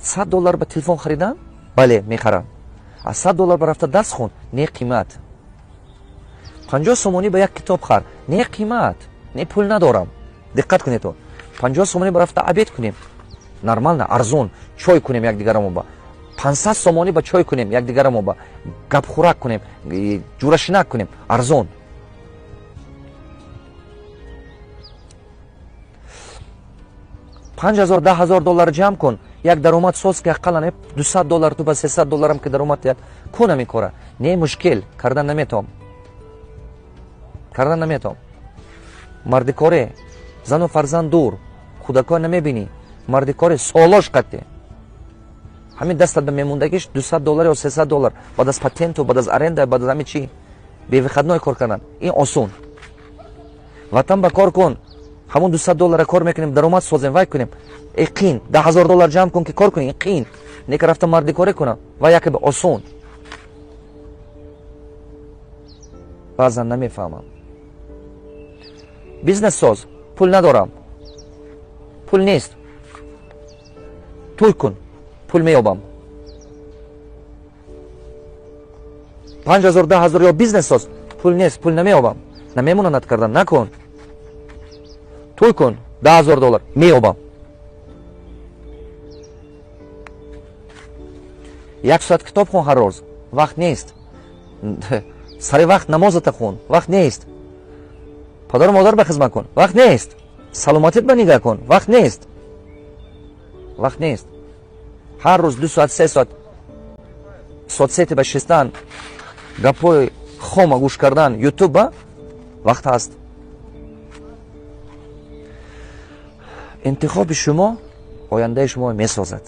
100 доллар ба телефон харидан? Бале, мехарам. Аз 100 доллар ба рафта дарс хун? Не, қимат. 50 сомонӣ ба як китоб хар? Не, қимат, не, пул надорам. Диққат кунед, 50 сомонӣ ба рафта обед кунем, нормально, арзон, чой кунем якдигарамо ба 500 сомонӣ ба чой кунем, якдигарамо ба гапхӯрак кунем, ҷурашинак кунем, арзон. 5000, 10 000 доллар ҷамъ кун, як даромад соз, ки ақаллан 200 доллар ту ба 300 долларам ки даромад диҳад. Кун ҳамин кора. Не, мушкил, кардан наметавом, кардан наметавом. Мардикоре, зану фарзанд дур, кӯдакҳо намебинӣ, мардикоре солош қатте ҳамин дастат ба мемондагиш 200 доллар ё 300 доллар, баъд аз патенту, баъд аз аренда, баъд аз ҳамин чӣ, без выходной кор кардан, ин осон. Ватан ба кор кун, ҳамон 200 доллара кор мекунем, даромад созем, вай кунем. Э, қин. 10 000 доллар ҷамъ кун, ки кор кунӣ, ин қин. Не ки рафта мардикорӣ кунам ва яке осон. Баъзан намефаҳмам. Бизнес соз, пул надорам, пул нест. Тӯй кун, пул меёбам. 5000, 10 000 ё бизнес соз, пул нест, пул намеёбам, намемонанд кардан. Накун. Тӯй кун, 10 000 доллар меёбам. Як соат китоб хун ҳар рӯз, вақт нест. Сари вақт намозата хун, вақт нест. Падару модар ба хизмат кун, вақт нест. Саломатит ба нигаҳ кун, вақт нест, вақт нест. Ҳар рӯз 2 соат, 3 соат соцсети ба шистан, гапҳои хома гӯш кардан, ютуба вақт ҳаст. Интихоби шумо ояндаи шумо месозад.